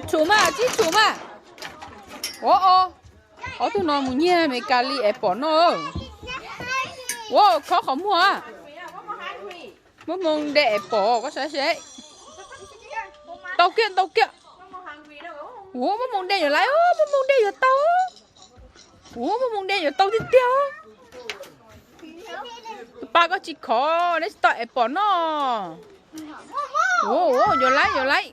Tshum mas, tsib tshum mas. Ua o, ob tug no mus nyiag Amelikas li es pom noj. Ua khob qhov muag. Muaj moo de es pom, koj saib seb. Ntau kiag, ntau kiag. Ua muaj moo de yuav laiv, muaj moo de yuav tau. Ua muaj moo de yuav tau tiag tiag. Pab koj tsis khov, neb tsis tau es pom noj. Ua yuav laiv, yuav laiv.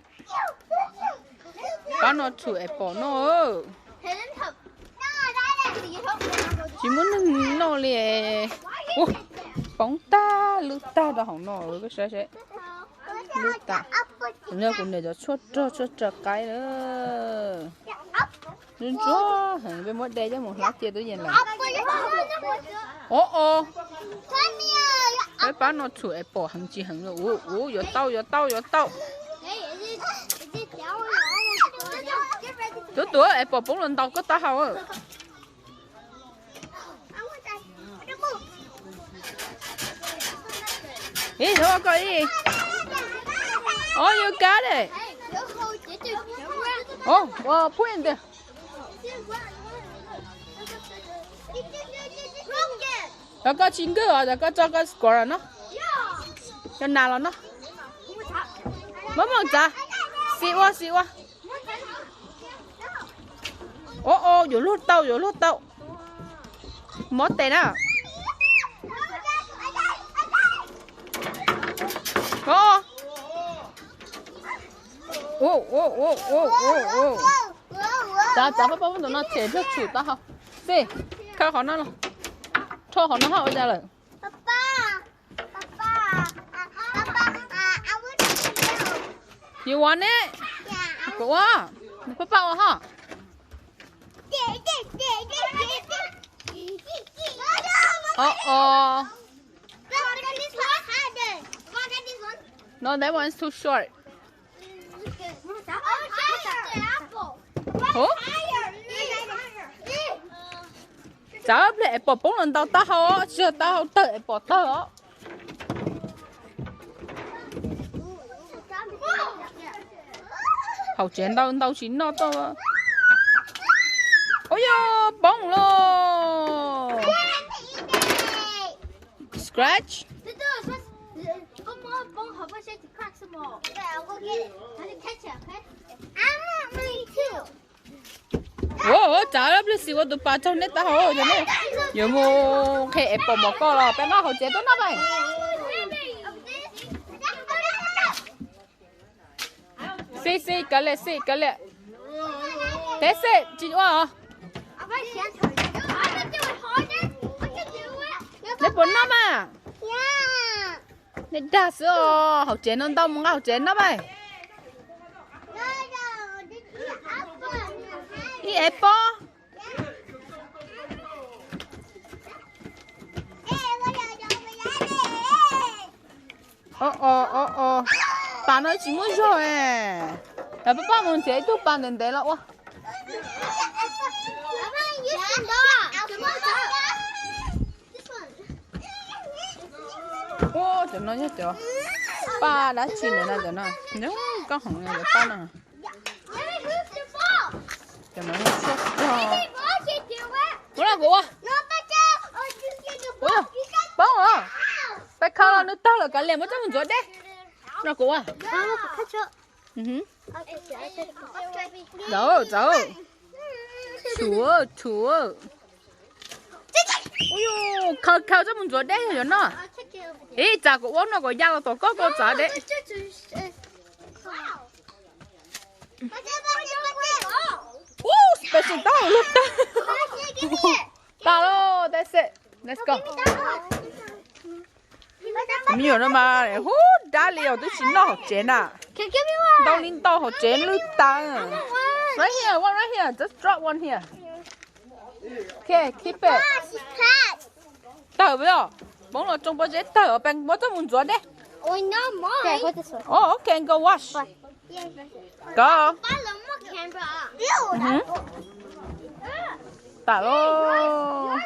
Pab no tshum es pom noj. Tsis muaj neeg noj li. Ua, poob tag lwj tag rau hauv no, koj saib seb. Lwj tas. Kuv niam cov tshuaj rog tshuaj rog qaib lawm. Ntsuag heev, peb muab de coj mus hlab cia tub yees lawm. O o, peb pab no tshum es pom heev tsis heev. Ua, yuav tau, yuav tau, yuav tau. Tuav tuav es pom poob los ntaus koj taub hau. Ib, thov koj ib. Oh, you got it. Oh, well, put in there. Cov koj tsis nkag os, cov koj tso koj score no. Cov nas los no. Muab mus txav. Xi ua, xi ua. O o, yuav luag tau, yuav luag tau. Mob tes na. O o. Txav, txav, pab pab muab tus no them luag tshum taub hau. Xi, khaws qhov no los. Rho qhov no hauv ua cas lawm. You want it? Kuv ua, nws pab pab ua ho. O o. No, that one's too short. Txav pliag es pom poob los ntaus taub hau, tsis yog taub hau tawg es pom tawg os. Hauv tsev ntau ntau tsis noj tau. Ua yog poob los. Scratch. Ua, txav pliag xis ua tus pas raug neb taub hau, yog neb yuav mus qhia es pom mov koj los peb noj hauv tsev tuaj noj pais. Xi xi kav liam, xi kav liam. Teb xi tsis ua os. Neb puas noj mas? Neb dag xwb os, hauv tsev no ntau mus nqa hauv tsev noj pais. Ib es pob. O o o o, pas no tsis muaj zog. Lawv pab pab mus nrhiav ib tug pas ntev ntev los ua. Ua cov no yog cov paj dab tsi ntawd no, cov no nyob koj hov cov paj no. Cov no yog tshuaj rog. Muab los kuv ua. Poob os. Peb khaws los nws tawg lawm kav liam, muab coj mus ntxuav dej. Los kuv ua. Txav, txav. Tshuv, tshuv. Khaws khaws coj mus ntxuav dej yog yuav noj. Ib, txav kuv ua no kuv ya los tom koj, koj txav dej. Ub, special dog luag tag. Tas lawm, that's it. Let's go. Me nyuam no mas hu dab li os, twb tsis noj hauv tsev na. Ntau li ntau hauv tsev lwj tas. Right here, one right here. Just drop one here. Okay, keep it. Tawg os, poob los tsoo pob zeb tawg os, peb muab coj mus ntxuav dej. Oh, okay, go wash. Go. Tas lawm.